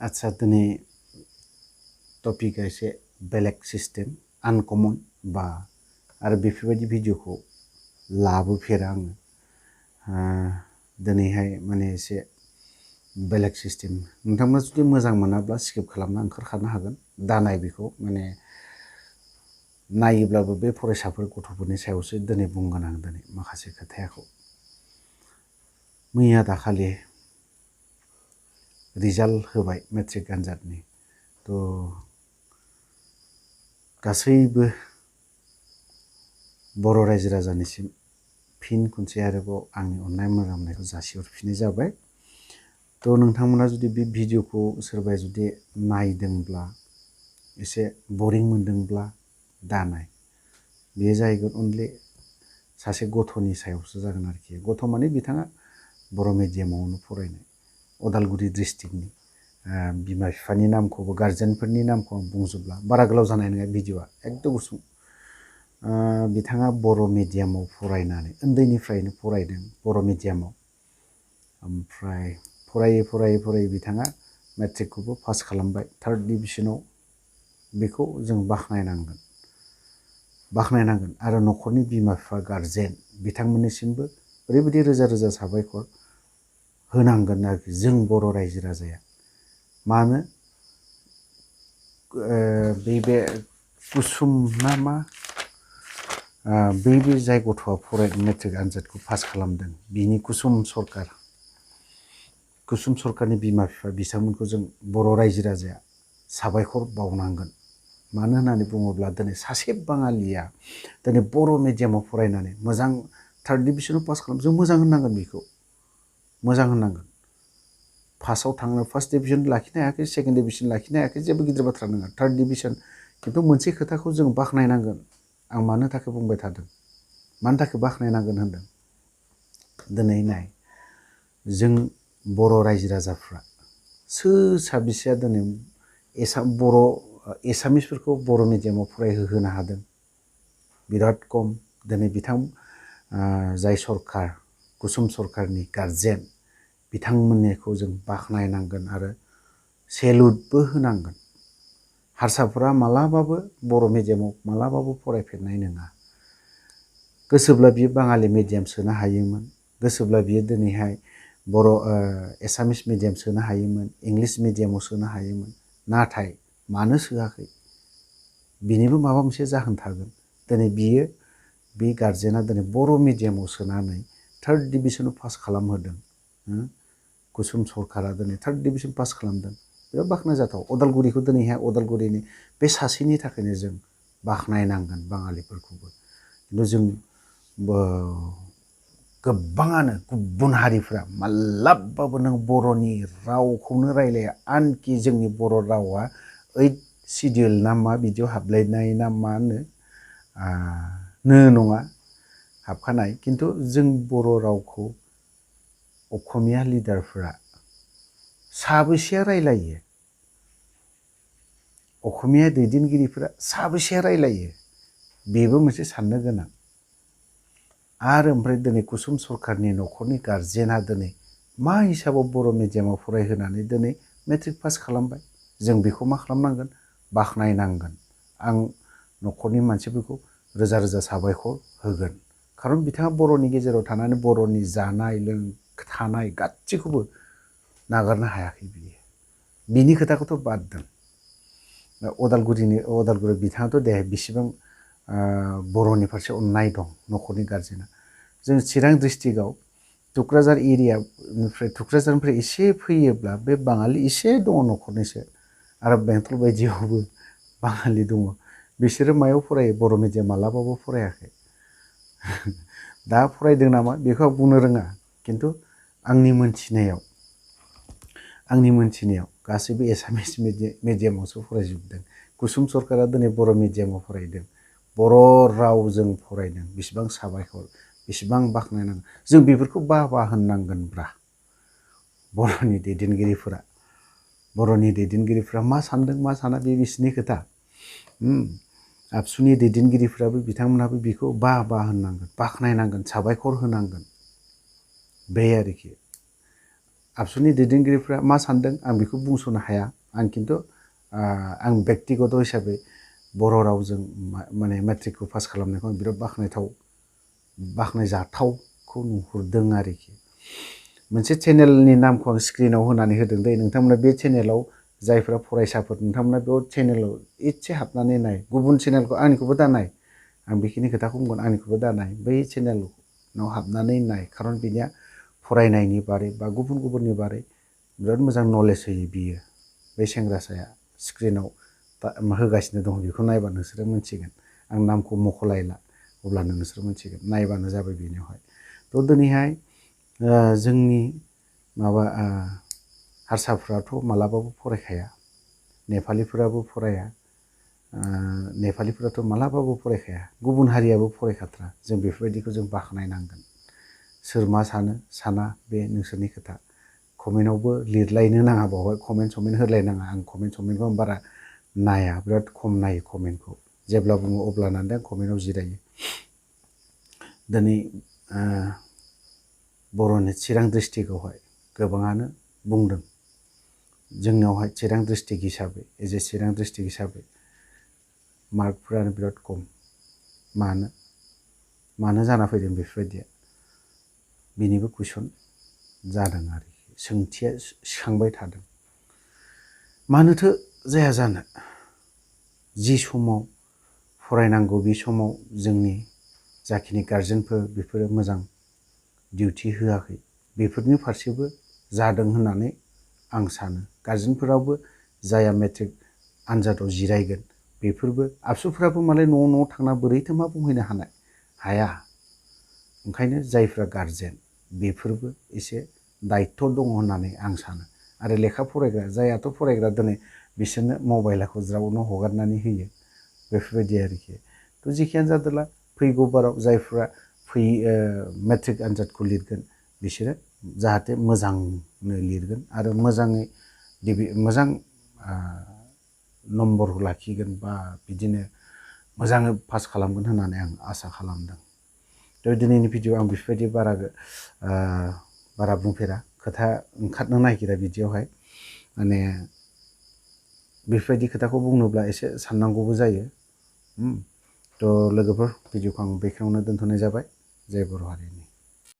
आच्छा दिनै टपिकआ एसे बेलेग सिस्टेम आनकमन बा आरो बेफोरबायदि भिडिअखौ लाबोफेरा आङो दिनैहाय माने एसे बेलेग सिस्टेम नोंथांमोना जुदि मोजां मोनाब्ला स्किप खालामना ओंखारखानो हागोन दानाय बेखौ माने नायोब्लाबो बे फरायसाफोर गथ'फोरनि सायावसो दिनै बुंगोन आं दिनै माखासे खोथायाखौ मैया दाखालि रिजाल्ट होबाय मेट्रिक आनजादनि थ' गासैबो बर' रायजो राजानिसिम फिन खनसे आरोबाव आंनि अननाय मोजांनायखौ जासिहरफिननाय जाबाय थ' नोंथांमोना जुदि बे भिडिअखौ सोरबाया जुदि नायदोंब्ला एसे बरिं मोनदोंब्ला दानाय बेयो जाहैगोन अनलि सासे गथ'नि सायावसो जागोन आरोखि गथ' माने बिथाङा बर' मिडियामावनो फरायनाय अदालगुरि डिस्ट्रिक्टनि बिमा बिफानि नामखौबो गार्जेनफोरनि नामखौ आं बुंजोबला बारा गोलाव जानाय नङा भिडिअआ एकदम गुसुं बिथाङा बर' मिडियामाव फरायनानै उन्दैनिफ्रायनो फरायदों बर' मिडियामाव ओमफ्राय फरायै बिथाङा मेट्रिकखौबो पास खालामबाय 3rd डिभिजनाव बेखौ जों बाख्नायनांगोन आरो न'खरनि बिमा बिफा गार्जेन बिथांमोननिसिमबो ओरैबायदि रोजा रोजा साबायखर होनांगोन आरोखि जों बर' रायजो राजाया मानो बे कुसुम ना मा बे जाय गथ'आ मेट्रिक आनजादखौ पास खालामदों बिनि कुसुम सरकारनि बिमा बिफा बिथांमोनखौ जों बर' रायजो राजाया साबायखर बावनांगोन मानो होननानै बुङोब्ला दिनै सासे बाङालिया दिनै बर' मिडियामाव फरायनानै मोजां 3rd डिभिजनाव पास खालाम जों मोजां होननांगोन बेखौ मोजां होननांगोन फार्स्टआव थांनो 1st डिभिजन लाखिनो हायाखै 2nd डिभिजन लाखिनो हायाखै जेबो गिदिर बाथ्रा नङा 3rd डिभिजन खिन्थु मोनसे खोथाखौ जों बाख्नायनांगोन आं मानो थाखाय बुंबाय थादों मानो थाखाय बाख्नायनांगोन होनदों दिनै नाय जों बर' रायजो राजाफ्रा साबेसेया दिनै एसामिसफोरखौ बर' मिडियामाव फरायहोनो हादों बिराद खम दिनै जाय सरकार कुसुम सरकारनि गार्जेन बिथांमोननिखौ जों बाख्नायनांगोन आरो सेलुटबो होनांगोन हारसाफोरा मालाबाबो बर' मिडियामाव मालाबाबो फरायफेरनाय नङा गोसोब्ला बियो बाङालि मिडियाम सोनो हायोमोन गोसोब्ला बियो दिनैहाय बर' एसामिस मिडियाम सोनो हायोमोन इंलिस मिडियामाव सोनो हायोमोन नाथाय मानो सोआखै बिनिबो माबा मोनसे जाहोन थागोन दिनै बियो बे गार्जेना दिनै बर' मिडियामाव सोनानै 3rd डिभिजनाव पास खालामहोदों कुसुम सरकारा दिनै 3rd डिभिजन पास खालामदों बिराद बाख्नायजाथाव अदालगुरिखौ दिनैहाय अदालगुरिनि बे सासेनि थाखायनो जों बाख्नायनांगोन बाङालिफोरखौबो खिन्थु जों गोबाङानो गुबुन हारिफ्रा मालाबाबो नों बर'नि रावखौनो रायलाया आनखि जोंनि बर' रावा 8th सिडिउल ना मा बिदियाव हाबलायनाय ना मा नङा हाबखानाय खिन्थु जों बर' रावखौ असमिया लिडारफ्रा साबेसेया रायलायो असमिया दैदेनगिरिफोरा साबेसेया रायलायो बेबो मोनसे साननो गोनां आरो ओमफ्राय दिनै कुसुम सरकारनि न'खरनि गार्जेना दिनै मा हिसाबाव बर' मिडियामाव फरायहोनानै दिनै मेट्रिक पास खालामबाय जों बेखौ मा खालामनांगोन बाख्नायनांगोन आं न'खरनि मानसिफोरखौ रोजा रोजा साबायखर होगोन खारन बिथाङा बर'नि गेजेराव थानानै बर'नि जानाय थानाय गासैखौबो नागारनो हायाखै बिनि खोथाखौथ' बाद दोन अदालगुरि बिथाङाथ' दे बेसेबां बर'नि फारसे अननाय दं न'खरनि गार्जेना जों चिरां डिस्ट्रिक्टआव थुक्राझारनिफ्राय एसे फैयोब्ला बे बाङालि एसे दङ न'खरनिसो आरो बेंटल बायदियावबो बाङालि दङ बिसोरो मायाव फरायो बर' मिडियाम मालाबाबो फरायाखै दा फरायदों नामा बेखौ आं बुंनो रोङा खिन्थु आंनि मोनथिनायाव गासैबो एसामिस मिडियामावसो फरायजोबदों कुसुम सरकारा दिनै बर' मिडियामाव फरायदों बर' रावजों फरायदों बेसेबां साबायखर बेसेबां बाख्नायनांगौ जों बेफोरखौ बा होननांगोनब्रा बर'नि दैदेनगिरिफ्रा मा सानदों मा साना बे बिसिनि खोथा आबसुनि दैदेनगिरिफ्राबो बिथांमोनहाबो बेखौ बा होननांगोन बाख्नायनांगोन साबायखर होनांगोन बे आरोखि आबसुनि दैदेनगिरिफ्रा मा सानदों आं बेखौ बुंस'नो हाया आं खिन्थु आं बेक्तिगत हिसाबै बर' रावजों माने मेट्रिकखौ पास खालामनायखौ आं बिराद बाख्नायजाथावखौ नुहुरदों आरोखि मोनसे चेनेलनि नामखौ आं स्क्रिनाव होनानै होदों दे नोंथांमोना बे चेनेलाव जायफ्रा फरायसाफोर नोंथांमोना बेयाव चेनेलाव इसे हाबनानै नाय गुबुन चेनेलखौ आंनिखौबो दा नाय आं बेखिनि खोथाखौ बुंगोन आंनिखौबो दा नाय बै चेनेलाव हाबनानै नाय खारन बिनिया फरायनायनि बारै बा गुबुननि बारै बिराद मोजां नलेज होयो बियो बे सेंग्रासाया स्क्रिनाव होगासिनो दं बेखौ नायबा नोंसोरो मोनथिगोन आं नामखौ मख'लायला अब्लानो नोंसोर मोनथिगोन नायबानो जाबाय बेनियावहाय थ' दिनैहाय जोंनि माबा हारसाफ्राथ' मालाबाबो फरायखाया नेपालिफोराबो फराया नेपालिफोराथ' मालाबाबो फरायखाया गुबुन हारियाबो फरायखाथ्रा जों बेफोरबायदिखौ जों बाख्नायनांगोन सोर मा साना बे नोंसोरनि खोथा कमेन्टआवबो लिरलायनो नाङा बावहाय कमेन्ट होलायनाङा आं कमेन्टखौ बारा नाया बिराद खम नायो कमेन्टखौ जेब्ला बुङो अब्लानो आं कमेन्टआव जिरायो दिनै बर'नि चिरां डिस्ट्रिक्टआवहाय गोबाङानो बुंदों जोंनावहाय चिरां डिस्ट्रिक्ट हिसाबै चिरां डिस्ट्रिक्ट हिसाबै मार्कफोरानो बिराद खम मानो जाना फैदों बेफोरबायदिया बेनिबो कुइसन जादों आरोखि सोंथिया सिखांबाय थादों मानोथो जाया जानो जि समाव फरायनांगौ बे समाव जोंनि जाखिनि गारजेनफोर बेफोरो मोजां डिउटि होआखै बेफोरनि फारसेबो जादों होननानै आं सानो गारजेनफोरावबो जाया मेट्रिक आनजादाव जिरायगोन बेफोरबो आबसुफ्राबो मालाय न'आव थांना बोरैथो मा बुंहैनो हाया ओंखायनो जायफ्रा गारजेन बेफोरबो एसे दायित्व दङ होननानै आं सानो आरो लेखा फरायग्रा जायाथ' फरायग्रा दिनै बिसोरनो मबाइलखौ ज्रावनो हगारनानै होयो बेफोरबायदि आरोखि थ' जेखियानो जादोला फैगौ बाराव जायफ्रा मेट्रिक आनजादखौ लिरगोन बिसोरो जाहाथे मोजांनो लिरगोन आरो मोजां नम्बर लाखिगोन बा बिदिनो मोजाङै पास खालामगोन होननानै आं आसा खालामदों थ' दिनैनि भिडिअ' आं बेफोरबायदि बारा बुंफेरा खोथा ओंखारनो नागिरा बिदियावहाय माने बेफोरबायदि खोथाखौ बुंनोब्ला एसे साननांगौबो जायो थ' लोगोफोर भिडिअ'खौ आं बेखिनियावनो दोनथ'नाय जाबाय जय बर' हारिनि